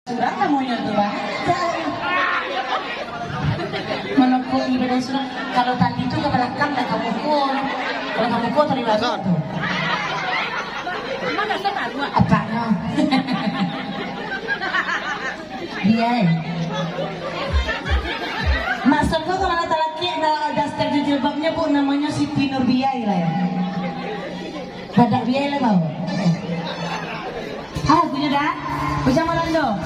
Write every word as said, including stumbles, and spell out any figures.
Surang namonyo tu, Bang. Mano kok ibadah surang? Kalau tali tu ka balakang, dak ka muko. Kalau ka muko, tali bawah tu. Apak no. Biai. Maksud ko, kalau nak talakiak, nak daster jo jilbabnyo, Bu, namonyo Siti Nurbiai lah, ya. Badak biai lah kau. Ah, punyo dah. Bujang Malando.